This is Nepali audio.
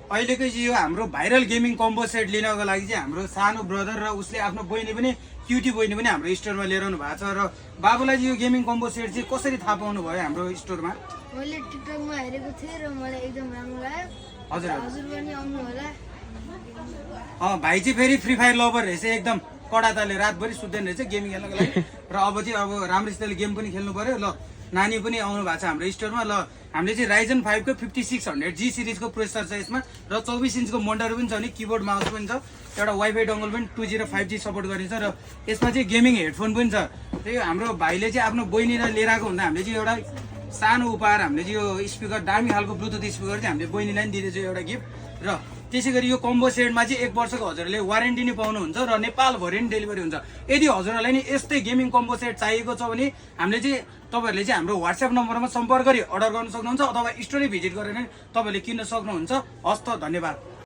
अहिलेको यो हाम्रो भाइरल गेमिङ कम्बो सेट लिनको लागि चाहिँ हाम्रो सानो ब्रदर र उसले आफ्नो बहिनी पनि क्युटी बहिनी पनि हाम्रो स्टोरमा लिएर आउनु भएको छ र बाबुलाई यो गेमिङ कम्बो सेट चाहिँ कसरी थाहा पाउनु भयो हाम्रो स्टोरमा? मैले टिकटकमा हेरेको थिएँ र मलाई एकदम राम्रो लाग्यो। हजुर हजुर पनि आउनु होला। भाइ चाहिँ फेरि फ्री फायर लभर रहेछ, एकदम कडा ताले रातभरि सुत्दैन रहेछ गेमिङ खेल्नको लागि र अब चाहिँ अब राम्रोसितले गेम पनि खेल्नु पर्यो। ल नानी पनि आउनु भएको छ हाम्रो स्टोरमा। ल हामीले चाहिँ राइजन 5 को 5600G सिरिजको प्रोसेसर छ यसमा र 24 इन्चको मोनिटर पनि छ भने किबोर्ड माउस पनि छ, एउटा वाइफाई डङ्गल पनि 2G र 5G सपोर्ट गरिन्छ र यसमा चाहिँ गेमिङ हेडफोन पनि छ। त्यही हाम्रो भाइले चाहिँ आफ्नो बहिनीलाई लिएर आएको हुँदा हामीले चाहिँ एउटा सानो उपहार हामीले चाहिँ यो स्पिकर दामी खालको ब्लुटुथ स्पिकर चाहिँ हामीले बहिनीलाई पनि दिँदैछौँ एउटा गिफ्ट। र त्यसै गरी यो कम्बो सेटमा चाहिँ 1 वर्षको हजुरले वारेन्टी नै पाउनुहुन्छ र नेपालभरि नै डेलिभरी हुन्छ। यदि हजुरहरूलाई नि यस्तै गेमिङ कम्बो सेट चाहिएको छ भने हामीले चाहिँ तपाईँहरूले चाहिँ हाम्रो WhatsApp नम्बरमा सम्पर्क गरी अर्डर गर्न सक्नुहुन्छ अथवा स्टोरी भिजिट गरेर नै तपाईँहरूले किन्न सक्नुहुन्छ। हस्त, धन्यवाद।